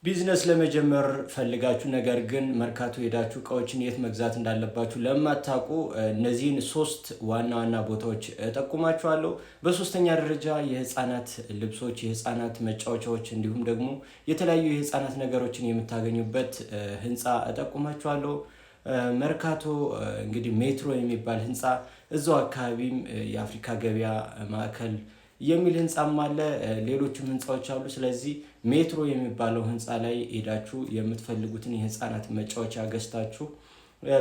ቢዝነስ ለመጀመር ፈልጋችሁ ነገር ግን መርካቶ ሄዳችሁ እቃዎችን የት መግዛት እንዳለባችሁ ለማታውቁ እነዚህን ሶስት ዋና ዋና ቦታዎች እጠቁማችኋለሁ። በሶስተኛ ደረጃ የህፃናት ልብሶች፣ የህፃናት መጫወቻዎች እንዲሁም ደግሞ የተለያዩ የህፃናት ነገሮችን የምታገኙበት ህንፃ እጠቁማችኋለሁ። መርካቶ እንግዲህ ሜትሮ የሚባል ህንፃ እዛው አካባቢም የአፍሪካ ገበያ ማዕከል የሚል ህንፃም አለ። ሌሎችም ህንፃዎች አሉ። ስለዚህ ሜትሮ የሚባለው ህንፃ ላይ ሄዳችሁ የምትፈልጉትን የህፃናት መጫወቻ ገዝታችሁ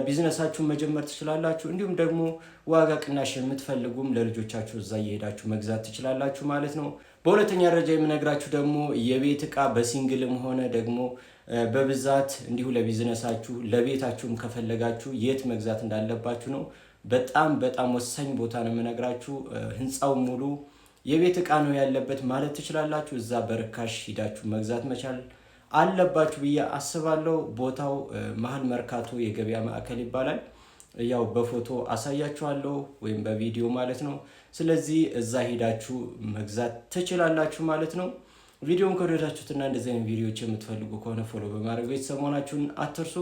ቢዝነሳችሁን መጀመር ትችላላችሁ። እንዲሁም ደግሞ ዋጋ ቅናሽ የምትፈልጉም ለልጆቻችሁ እዛ እየሄዳችሁ መግዛት ትችላላችሁ ማለት ነው። በሁለተኛ ደረጃ የምነግራችሁ ደግሞ የቤት እቃ በ single ም ሆነ ደግሞ በብዛት እንዲሁ ለቢዝነሳችሁ ለቤታችሁም ከፈለጋችሁ የት መግዛት እንዳለባችሁ ነው። በጣም በጣም ወሳኝ ቦታ ነው የምነግራችሁ። ህንፃው ሙሉ የቤት እቃ ነው ያለበት ማለት ትችላላችሁ። እዛ በርካሽ ሂዳችሁ መግዛት መቻል አለባችሁ ብዬ አስባለሁ። ቦታው መሀል መርካቶ የገበያ ማዕከል ይባላል። ያው በፎቶ አሳያችኋለሁ ወይም በቪዲዮ ማለት ነው። ስለዚህ እዛ ሄዳችሁ መግዛት ትችላላችሁ ማለት ነው። ቪዲዮን ከወደዳችሁትና እንደዚህ አይነት ቪዲዮዎች የምትፈልጉ ከሆነ follow በማድረግ ቤተሰብ መሆናችሁን አትርሱ።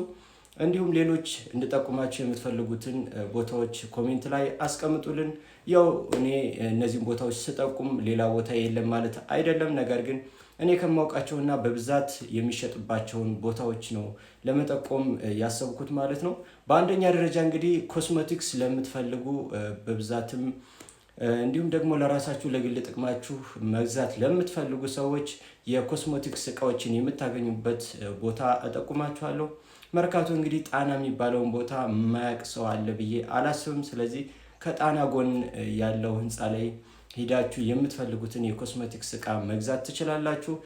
እንዲሁም ሌሎች እንድጠቁማቸው የምትፈልጉትን ቦታዎች comment ላይ አስቀምጡልን። ያው እኔ እነዚህን ቦታዎች ስጠቁም ሌላ ቦታ የለም ማለት አይደለም። ነገር ግን እኔ ከማውቃቸውና በብዛት የሚሸጥባቸውን ቦታዎች ነው ለመጠቆም ያሰብኩት ማለት ነው። በአንደኛ ደረጃ እንግዲህ ኮስሞቲክስ ለምትፈልጉ በብዛትም እንዲሁም ደግሞ ለራሳችሁ ለግል ጥቅማችሁ መግዛት ለምትፈልጉ ሰዎች የኮስሞቲክስ እቃዎችን የምታገኙበት ቦታ እጠቁማችኋለሁ። መርካቶ እንግዲህ ጣና የሚባለውን ቦታ የማያውቅ ሰው አለ ብዬ አላስብም። ስለዚህ ከጣና ጎን ያለው ህንፃ ላይ ሂዳችሁ የምትፈልጉትን የኮስሞቲክስ እቃ መግዛት ትችላላችሁ።